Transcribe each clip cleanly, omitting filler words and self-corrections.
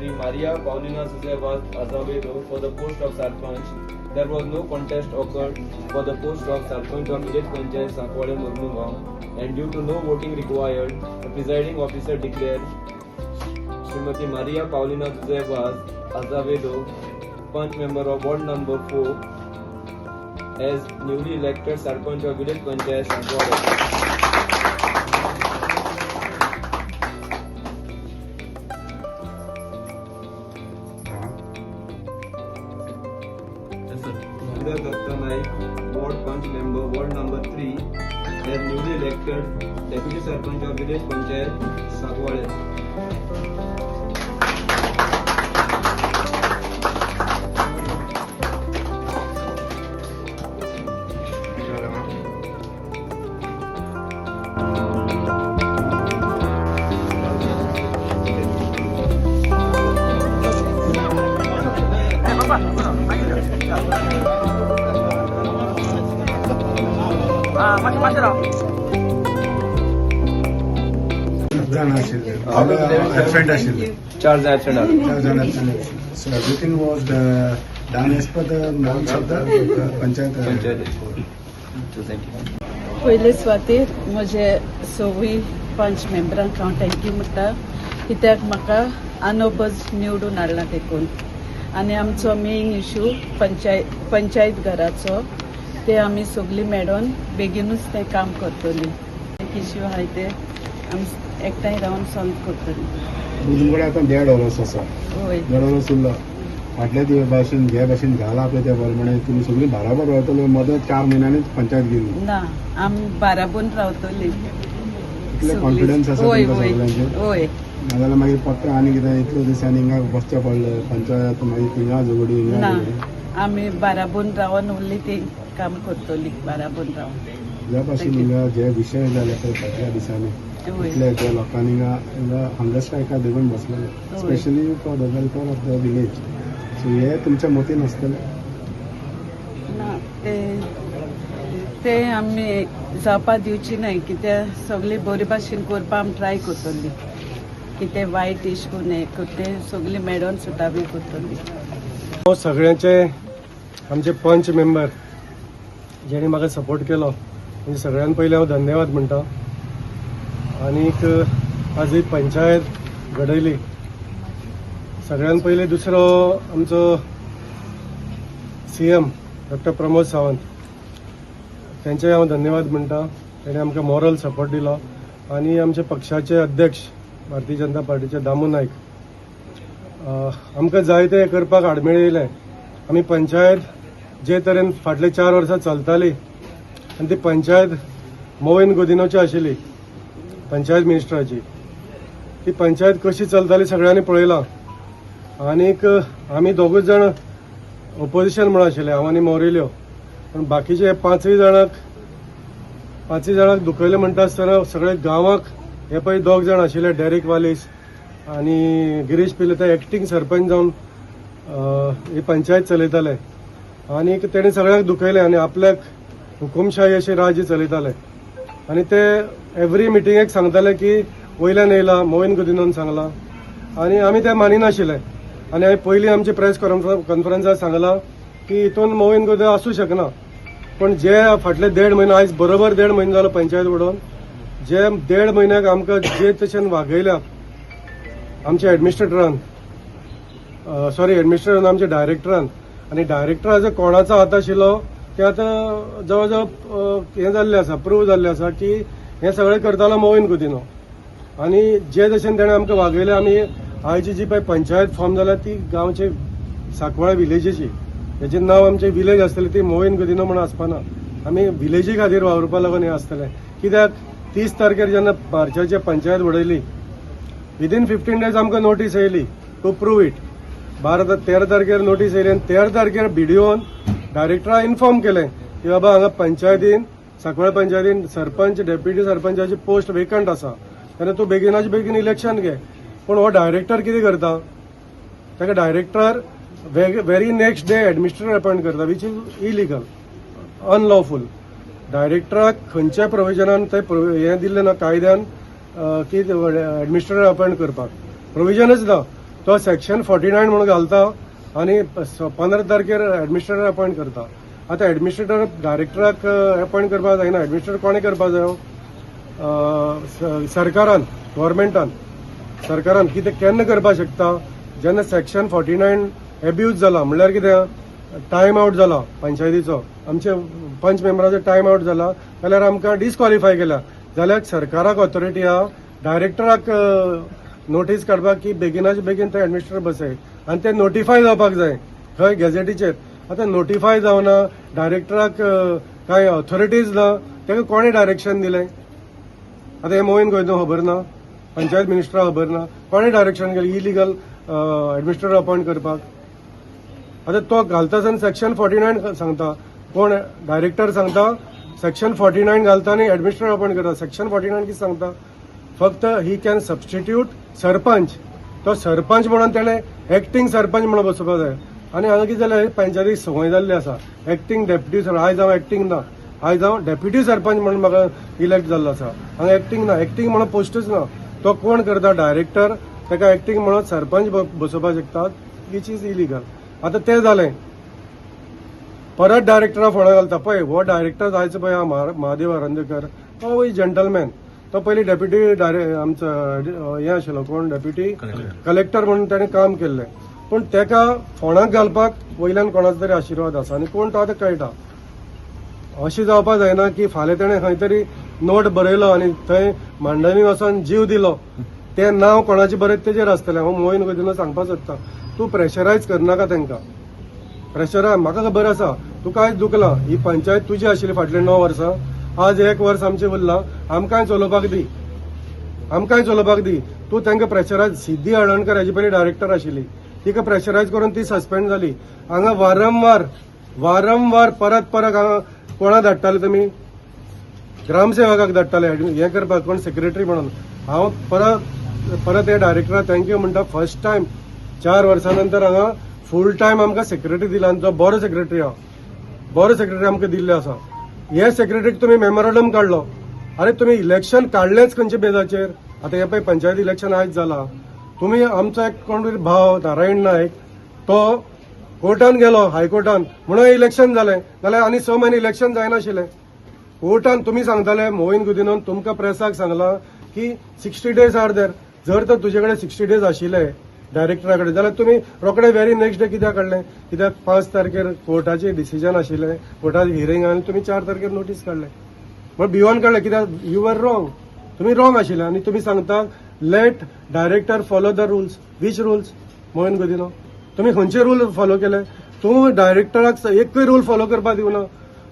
Shrimati Maria Paulina Jose Vaz Azevedo for the post of Sarpanch. There was no contest occurred for the post of Sarpanch of Village Panchayat Sancoale Mormugao, and due to no voting required, the presiding officer declared Shrimati Maria Paulina Jose Vaz Azevedo, Panch member of Ward number 4, as newly elected Sarpanch of Village Panchayat Sancoale. Sundar Datta Naik, Ward Panch member, Ward number 3, as newly elected Deputy Sarpanch of Village Panchayat Sancoale. जाण आशिल्ले, absent आशिल्ले. चार जण absent आले. चार जाण absent आशिल्ले. So everything was done as per the norms of the panchayat. Panchayat. So thank you. पयले सुवातेर म्हजे सवूय पंच मेंबरांक हांव thank you म्हणटा, कित्याक म्हाका अनोपज निवडून हाडला देखून. आनी आमचो मेन इशू पंचायत घराचो, ते आमी सगळीं मेळोन बेगीनूच तें काम करतलीं. एक इश्यू आहाय ते आमी एकठांय रावन सॉल्व करतलीं. तुमकडे आतां देड वर्स आसा. हय. देड वर्स उरला. फाटल्या दिवस भाशेन जे भाशेन जाला पळय त्या प्रमाणे तुमी सगळीं बाराबर रावतले, मदत 4 म्हयन्यांनीच पंचायत गेली. ना, आमी बाराबोन रावतलीं. इतले कॉन्फिडन्स आसा हय. तुमकां हय. सगळ्यांचेर? हय. नाजाल्यार मागीर पत्र आनी कितें, इतले दिसांनी हिंगा बसचें पडलें पंचायत, मागीर थिंगा झगडी, हिंगा ना. झगडी. आमी बाराबोन रावन उरली ती काम करतली, बाराबोन रावन. ज्या भाशेन हिंगा जे विशय जाले पळय फाटल्या दिसांनी, इतले जे लोकांनी हिंगा हिंगा हंगर स्ट्रायकार देखून बसलेले, specially for the welfare of the village, so हे तुमच्या मतीन आसतलें. ना, ते ते आमी जावपा दिवची न्हय, कित्याक सगळी बरे भाशेन करपा आमी ट्राय करतली. कितें वायट इश करून हें ते सगळी मेळोन सुटावी करतली. हांव सगळ्यांचे, आमचे पंच मेंबर जेणी म्हाका सपोर्ट केलो, म्हणजे सगळ्यान पयलीं हांव धन्यवाद म्हणटा. आनीक आज ही पंचायत घडयली, सगळ्यान पयलीं दुसरो आमचो सीएम डॉक्टर प्रमोद सावंत, तेंचे हांव धन्यवाद म्हणटा. तेणे आमकां मॉरल सपोर्ट दिलो. आनी आमचे पक्षाचे अध्यक्ष, भारतीय जनता पार्टीचे दामू नायक, आमकां जाय ते करपाक आडमेळी येयलें. आमी पंचायत जे तरेन फाटले 4 वर्सां चलताली आनी ती पंचायत मोविन गोदिनोची आशिल्ली, पंचायत मिनिस्टराची, ती पंचायत कशी चलताली सगळ्यांनी पळयलां. आनीक आमी दोगूच जाण ओपोजिशन म्हणून आशिल्ले, हांव आनी मोरिल्यो, पूण बाकीचे पांचूय जाणांक दुखयलें म्हणटा आसतना सगळे गांवाक हे पळय दोग जाण आशिल्ले, डेरिक वालीस आनी गिरीश पिल्ले, ते एक्टींग सरपंच जावन ही पंचायत चलयताले. आनीक तेणी सगळ्यांक दुखयलें आनी आपल्याक हुकुमशाही अशें राज्य चलयताले. आनी ते एवरी मिटिंगेक सांगताले की वयल्यान येयला, मोविन गुदिनोन सांगलां, आनी आमी ते मानिनाशिल्ले. आनी हांवें पयलीं आमची प्रेस कॉन्फरन्सार सांगलां की हितून मोविन गुदिनो आसूं शकना. पण जे फाटले देड म्हयनो, आयज बरोबर देड म्हयनो जालो पंचायत उडोवन, जे देड म्हयन्याक आमकां जे तशेन वागयल्या आमच्या एडमिनिस्ट्रेटरान, सॉरी, एडमिनिस्ट्रेटरान, आमच्या डायरेक्टरान, आनी डायरेक्टराचो कोणाचो हात आशिल्लो ते आतां जवळ जवळ हें जाल्लें आसा, प्रूव जाल्लें आसा की हें सगळें करतालो मोविन गुदिनो. आनी जे तशेन तेणें आमकां वागयलें, आमी आयची जी पळय पंचायत फॉर्म जाल्या ती गांवचे सांकवाळे विलेजीची, हेजें नांव आमचें विलेज आसतलें, ती मोविन गुदिनो म्हणून आसपाना. आमी विलेजी खातीर वावुरपा लागून हें आसतलें. कित्याक 30 तारखेर जेन्ना मार्चाचे पंचायत उडयली, विदीन 15 डेज आमकां नोटीस येयली टू प्रूव it. 12 13 तारखेर नोटीस येयली आनी 13 तारखेर बीडीओन डायरेक्टराक इन्फॉर्म केलें की बाबा, हांगा पंचायतीन, सांकवाळे पंचायतीन सरपंच, डेप्युटी सरपंचाची पोस्ट वेकंट आसा, तेन्ना तूं बेगिनाच्या बेगीन इलेक्शन घे. पूण हो डायरेक्टर कितें करता? ताका director very next day administrator appoint करता, which is illegal, unlawful. डायरेक्टराक खंयच्या प्रोविजनान ते हें दिल्लें ना कायद्यान की एडमिनिस्ट्रेटर अपॉयंट करपाक प्रोविजनच ना. तो सेक्शन 49 म्हणून घालता आनी 15 तारखेर एडमिनिस्ट्रेटर अपॉयंट करता. आतां एडमिनिस्ट्रेटर डायरेक्टराक अपॉयंट करपाक जायना. एडमिनिस्ट्रेटर कोणें करपाक जायो? सरकारान, गव्हर्मेंटान. सरकारान कितें केन्ना करपाक शकता? जेन्ना सेक्शन 49 एब्यूज जाला, म्हणल्यार कितें, टायम आवट जाला पंचायतीचो, आमचे पंच मेंबराचो टायम आवट जाला जाल्यार, आमकां डिस्क्वॉलिफाय केल्या जाल्यार सरकाराक ऑथॉरिटी आहा डायरेक्टराक नोटीस काडपाक की बेगिनाचे बेगीन ते एडमिनिस्ट्रेटर बसय आनी ते नोटिफाय जावपाक जाय खंय, गॅझेटीचेर. आतां नोटिफाय जावना, डायरेक्टराक कांय ऑथॉरिटीज ना, ताका कोणें डायरेक्शन दिलें? आतां हे मोहीन गोंयचो खबर ना, पंचायत मिनिस्टराक खबर ना, कोणें डायरेक्शन केलें इलिगल एडमिनिस्ट्रेटर अपॉयंट करपाक? आतां तो घालता आसतना सेक्शन 49 सांगता. कोण डायरेक्टर सांगता, सेक्शन 49 घालता आनी एडमिनिस्ट्रेटर अपॉयंट करता. सेक्शन 49 कितें सांगता? फक्त he can substitute sarpanch. तो सरपंच म्हणून तेणें एक्टींग सरपंच म्हणून बसोवपाक जाय. आनी हांगा कितें जालें, पंचायतीक संवय जाल्ली आसा एक्टींग डेप्युटी सरपंच. आयज हांव एक्टींग ना, आयज हांव डेप्युटी सरपंच म्हणून म्हाका इलेक्ट जाल्लो आसा. हांगा एक्टींग ना, एक्टींग म्हणून पोस्टूच ना. तो कोण करता? डायरेक्टर. ताका एक्टींग म्हणून सरपंच बसोवपाक शकतात, which is illegal. आतां तें जालें, परत डायरेक्टरा फोंडा घालता. पळय, हो डायरेक्टर जायचो पळय हा महादेव आरांदेकर, तो जंटलमॅन. तो पयलीं डेप्युटी डायरे आमचो हें आशिल्लो, कोण, डेप्युटी कलेक्टर म्हणून ताणें काम केल्लें. पूण ताका फोंडाक घालपाक वयल्यान कोणाचो तरी आशिर्वाद आसा आनी कोण तो आतां कळटा. अशें जावपाक जायना की फाल्यां ताणें खंय तरी नोट बरयलो आनी थंय मांडणी वचोन जीव दिलो, तें नांव कोणाचें बरयत तेजेर आसतलें. हांव मोहीन गोदिन्हो सांगपाक सोदता, तूं प्रेशरायज करनाका तांकां. प्रेशरा म्हाका खबर आसा, तुका आयज दुखलां. ही पंचायत तुजी आशिल्ली फाटलीं 9 वर्सां, आज एक वर्स आमचें उरलां. आमकांय चलोवपाक दी, आमकांय चलोवपाक दी. तूं तांकां प्रेशरायज, सिद्धी हळर्णकर हेजे पयलीं डायरेक्टर आशिल्ली, तिका प्रेशरायज करून ती सस्पेंड जाली. हांगा वारंवार वारंवार परत परत हांगा कोणा धाडटाले तुमी? ग्रामसेवकाक धाडटाले हें करपाक, कोण सेक्रेटरी म्हणून. हांव परत परत हे डायरेक्टराक thank you म्हणटा. फर्स्ट टायम 4 वर्सां नंतर हांगा फूल टायम आमकां सेक्रेटरी दिला आनी तो बरो सेक्रेटरी आहा, बरो सेक्रेटरी आमकां दिल्ले आसा. हे सेक्रेटरीक तुमी मेमोरंडम काडलो. अरे, तुमी इलेक्शन काडलेंच खंयच्या बेजाचेर? आतां हे पळय, पंचायत इलेक्शन आयज जाला. तुमी आमचो एक कोण तरी भाव नारायण नायक, तो कोर्टान गेलो, हायकोर्टान, म्हणून इलेक्शन जालें. जाल्यार आनी 6 म्हयने इलेक्शन जायनाशिल्लें. कोर्टान तुमी सांगताले, मोहीन गुदिनोन तुमकां प्रेसाक सांगलां की 60 days are there. जर तर तुजे कडेन 60 डेज आशिल्ले डायरेक्टरा कडेन जाल्यार तुमी रोखडे व्हेरी नेक्स्ट डे कित्याक काडलें? कित्याक 5 तारखेर कोर्टाचें डिसिजन आशिल्लें, कोर्टाचें हियरींग, आनी तुमी 4 तारखेर नोटीस काडलें. पण भिवन काडलें कित्याक? You are wrong. तुमी रॉंग आशिल्ले आनी तुमी सांगता, let director follow the rules. Which rules, Moin Godinho? तुमी खंयचे रूल फॉलो केले? तूं डायरेक्टराक एकूय रूल फॉलो करपाक दिवना.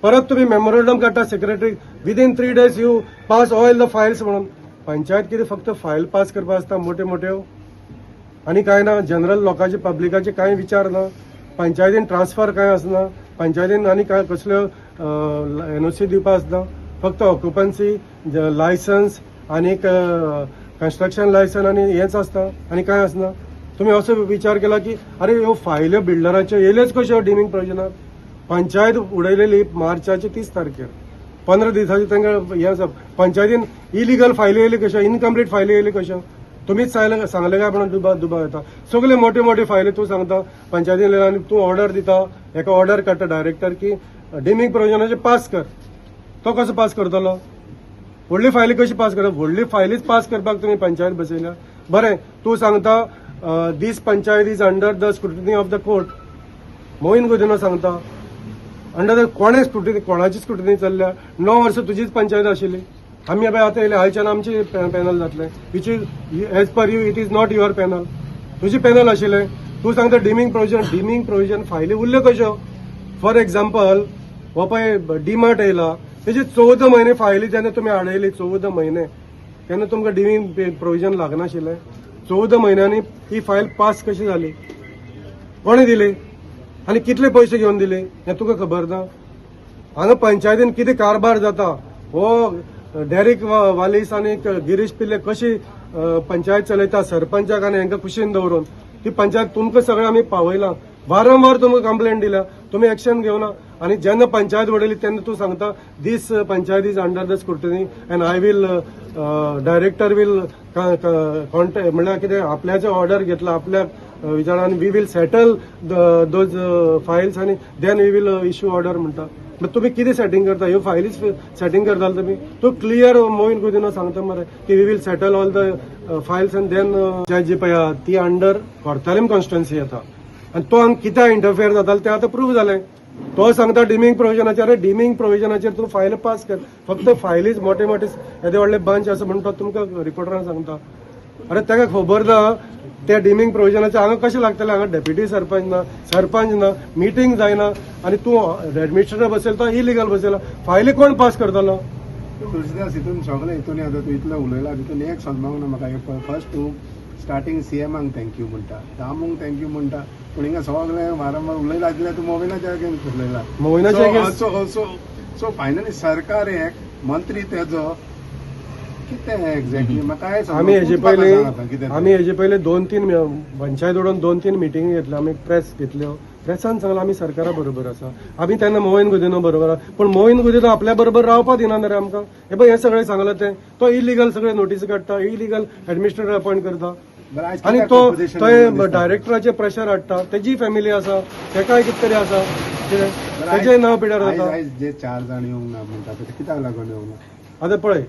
परत तुमी मेमोरंडम काडटा secretary, within 3 days you pass all the files म्हणून. पंचायत कितें फक्त फायल पास करपाक आसता मोट्यो मोट्यो आनी कांय ना? जनरल लोकांचे, पब्लिकाचे कांय विचार ना? पंचायतीन ट्रान्सफर कांय आसना? पंचायतीन आनी काय कसल्यो एनओसी दिवपा आसना? फक्त ऑक्युपन्सी लायसन्स आनीक कन्स्ट्रक्शन लायसन आनी हेंच आसता आनी कांय आसना? तुमी असो विचार केला की अरे, ह्यो फायल्यो बिल्डराच्यो येयल्योच कश्यो डिमींग प्रोविजनाक? पंचायत उडयलेली मार्चाचे 30 तारखेर, 15 दिसाचे तांकां हें आसा. पंचायतीन इलिगल फायली येयली कश्यो? इनकम्प्लीट फायली येयली कश्यो? तुमीच सांगले सांगले काय म्हणून दुबाव दुबाव येता. सगळे मोठे मोठे फायली तूं सांगता पंचायतीन येयले आनी तूं ऑर्डर दिता, एका ऑर्डर काडटा डायरेक्टर की डिमींग प्रोविजनाचे पास कर. तो कसो पास करतलो? व्हडली फायली कशी पास करप? व्हडली फायलीच पास करपाक तुमी पंचायत बसयल्या. बरें, तूं सांगता this panchayat is under the scrutiny of the court. Moin Godinho सांगता अंडर the, कोणें स्क्रुटिनी, कोणाची स्क्रुटिनी चल्ल्या? 9 वर्सां तुजीच पंचायत आशिल्ली. आमी पळय आतां येयले, आयच्यान आमची पॅनल जातलें, which is as per you it is not your panel. तुजी पॅनल आशिल्लें. तूं सांगता डिमींग प्रोविजन, डिमींग प्रोविजन फायली उरल्यो कश्यो? फॉर एक्झाम्पल, हो पळय डीमार्ट येयला, तेजी 14 म्हयने फायली जेन्ना तुमी आडयली, 14 म्हयने, तेन्ना तुमकां डिमींग प्रोविजन लागनाशिल्लें? 14 म्हयन्यांनी ही फायल पास कशी जाली? कोणें दिली आनी कितले पयशे घेवन दिले हें तुका खबर ना? हांगा पंचायतीन कितें कारभार जाता, हो डेरिक वालीस आनी गिरीश पिल्ले कशी पंचायत चलयता, सरपंचाक आनी हांकां कुशीन दवरून ती पंचायत तुमकां सगळें आमी पावयला. वारंवार तुमकां कंप्लेंट दिल्या, तुमी एक्शन घेवना. आनी जेन्ना पंचायत वडयली तेन्ना तूं सांगता this panchayat is under the scrutiny and I will director will contact. म्हणल्यार कितें, आपल्याचे ऑर्डर घेतला आपल्याक. विचार आनी we will settle those files आनी then we will issue order म्हणटा. मागीर तुमी कितें सेटींग करता? ह्यो फायलीच सेटींग करताले तुमी. तूं क्लियर मोहीन कुदिनो सांगता मरे की we will settle all the files and then. जी पळय आहा ती अंडर कोर्तालीम कॉन्स्टिट्युएन्सी येता आनी तो हांगा कित्याक इंटरफेअर जातालो तें आतां प्रूव जालें. तो सांगता डिमींग प्रोविजनाचेर. अरे, डिमींग प्रोविजनाचेर तूं फायल पास कर. फक्त फायलीच मोठे मोठे येदे व्हडले बंच आसा म्हणून तो तुमकां रिपोर्टरान सांगता. अरे, ताका खबर ना त्या डिमींग प्रोविजनाचे हांगा कशें लागतलें. हांगा डेप्युटी सरपंच ना, सरपंच ना, मिटींग जायना आनी तूं एडमिनिस्ट्रेटर बसयला, तो इलिगल बसयला. फायली कोण पास करतलो? तुळशीदास, हितून सगळें हितून आतां तूं इतलें उलयला, तितून एक समजोंक ना म्हाका. फर्स्ट तूं स्टार्टींग सीएमाक thank you म्हणटा, दामूंक thank you म्हणटा, पूण हिंगा सगळें वारंवार उलयला जाल्यार तूं मोविनाच्या against उलयला. मोविनाच्या against- so so so finally सरकार एक, मंत्री तेजो, कितें एक्झॅक्टली म्हाका काय समजूंक आमी हेजे तूंच म्हाका पयलीं सांग आतां कितें तें. आमी हेजे पयलीं दोन तीन पंचायत उडोवन दोन तीन मिटिंगी घेतल्यो आमी, प्रेस घेतल्यो. प्रेसान सांगलां आमी सरकारा बरोबर आसा. आमी तेन्ना मोहीन गुदिनो बरोबर आसा, पूण मोहीन गुदिनो आपल्या बरोबर रावपा दिना न्ही रे आमकां. हे पळय, हें सगळें सांगलां तें तो इलिगल सगळे नोटीस काडटा, इलिगल एडमिनिस्ट्रेटर अपॉयंट करता. बरं, आयज आनी कित्याक तो opposition थंय दिसता? डायरेक्टराचे प्रेशर हाडटा. तेजी फॅमिली आसा, तेकाय कितें तरी आसा कितें बरं, तेजें नांव पिड्यार जाता. आयज जे चार जाण येवंक ना म्हणटा ते कित्याक लागून येवंक ना? आतां पळय,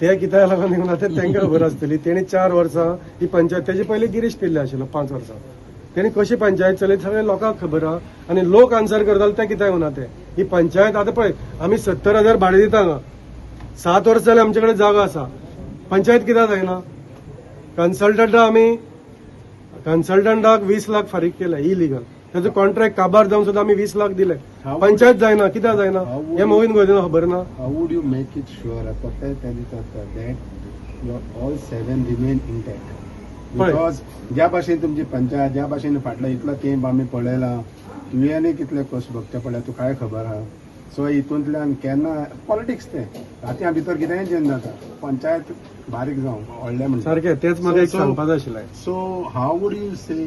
ते कित्याक लागून येवंक ना ते तांकां खबर आसतली. तेणी 4 वर्सां ही पंचायत, तेजे पयलीं गिरीश पिल्ले आशिल्लो 5 वर्सां, तेणी कशी पंचायत चलयत सगळे लोकांक खबर आहा आनी लोक आन्सर करताले ते कित्याक येवना ते. ही पंचायत आतां पळय, आमी 70,000 भाडें दिता हांगा. 7 वर्सां जालीं आमचे कडेन जागो आसा, पंचायत कित्याक जायना? कन्सल्टंटा आमी कन्सल्टंटाक 20 लाख फारीक केले इलिगल. तेजो कॉन्ट्रॅक्ट काबार जावन सुद्दां आमी 20 लाख दिले. पंचायत जायना, कित्याक जायना हें मोहीन गोदिना खबर ना. How would you make it sure फक्त तें that your all seven remain intact? पळय. Because ज्या भाशेन तुमची पंचायत, ज्या भाशेन फाटलो इतलो तेंप आमी पळयला, तुवें कितले कश्ट भोगचे पडले तुका काय खबर आहा. सो हितूंतल्यान केन्ना पॉलिटिक्स तें रातयां भितर कितेंय चेंज जाता, पंचायत बारीक जावं व्हडलें म्हणटा. सारकें, तेच म्हाका एक So- सांगपाक जाय आशिल्लें. So how would you say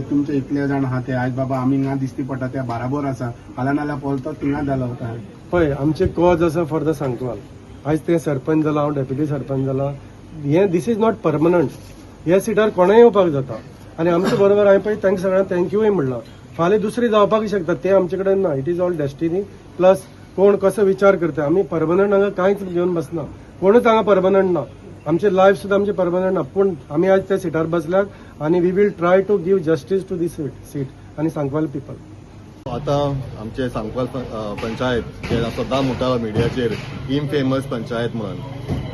तुमचे इतले जाण आहा ते आयज बाबा आमी हिंगा दिसती पडटा त्या बराबर आसा, फाल्यां नाल्यार पळतो थिंगा जालो वता? पळय, आमचे कॉज आसा फॉर the Sankwal. आयज ते सरपंच जाला, हांव डेप्युटी सरपंच जाला. हें this is not permanent. ह्या सिटार कोणेय येवपाक जाता आनी आमचे बरोबर हांवें पळय तांकां सगळ्यांक थँक्यूय म्हणलां. फाल्यां दुसरी जावपाक शकता, तें आमचे कडेन ना. It is all destiny plus कोण कसो विचार करता. आमी परमनंट हांगा कांयच घेवन बसना, कोणूच हांगा परमनंट ना. आमचे लायफ सुद्दां आमचे परमनंट ना, पूण आमी आयज त्या सिटार बसल्यात आनी we will try to give justice to this seat आनी सांकवाल पिपल. आतां आमचे सांकवाल पंचायत जे सदां म्हणटा मिडियाचेर इनफेमस पंचायत म्हणून,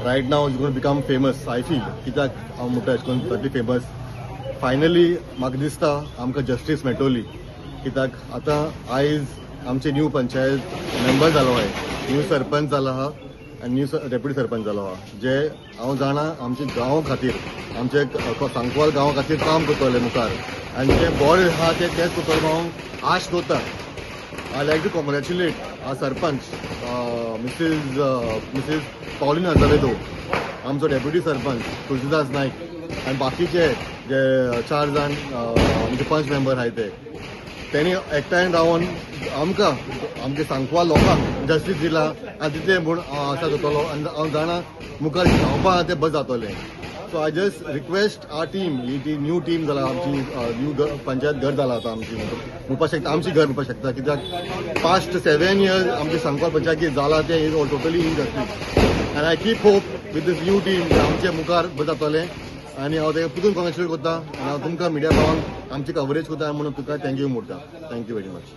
right now is gonna become famous, I feel. कित्याक हांव म्हणटा अशें करून जातली फेमस? फायनली म्हाका दिसता आमकां जस्टीस मेळटली, कित्याक आतां आयज आमचे न्यू पंचायत मेंबर जालो आहाय, न्यू सरपंच जाला आहा आनी न्यू डेप्युटी सरपंच जालो आहा, जे हांव जाणा आमच्या गांवा खातीर, आमचे सांकवाल गांवा खातीर काम करतले मुखार आनी जे बरें आहा ते तेच करतले हांव आश दवरता. I like to congratulate our sarpanch, Mrs. Pauline Azevedo, आमचो डेप्युटी सरपंच तुळसीदास नाईक आनी बाकीचे जे चार जाण आमचे पंच मेंबर आहाय ते तेणी एकठांय रावन आमकां आमच्या सांकवाल लोकांक जस्टीस दिला आनी तितलें म्हूण हांव आशा करतलो आनी हांव जाणा मुखार जावपा आहा तें बरें जातलें. So I just request our team, ही ती न्यू टीम जाला आमची, न्यू पंचायत घर जाला आतां आमची म्हणपाक शकता, आमची घर म्हणपाक शकता, कित्याक पास्ट 7 इयर्स आमची सांकवाल पंचायत कितें जाला तें is totally injustice and I keep hope with this new team आमचे मुखार बरें जातलें आनी हांव तेका पुतून कॉंग्रेच्युलेट करता आनी हांव तुमकां मिडिया भावांक आमची कवरेज करता म्हणून तुका thank you म्हणटा. Thank you very much.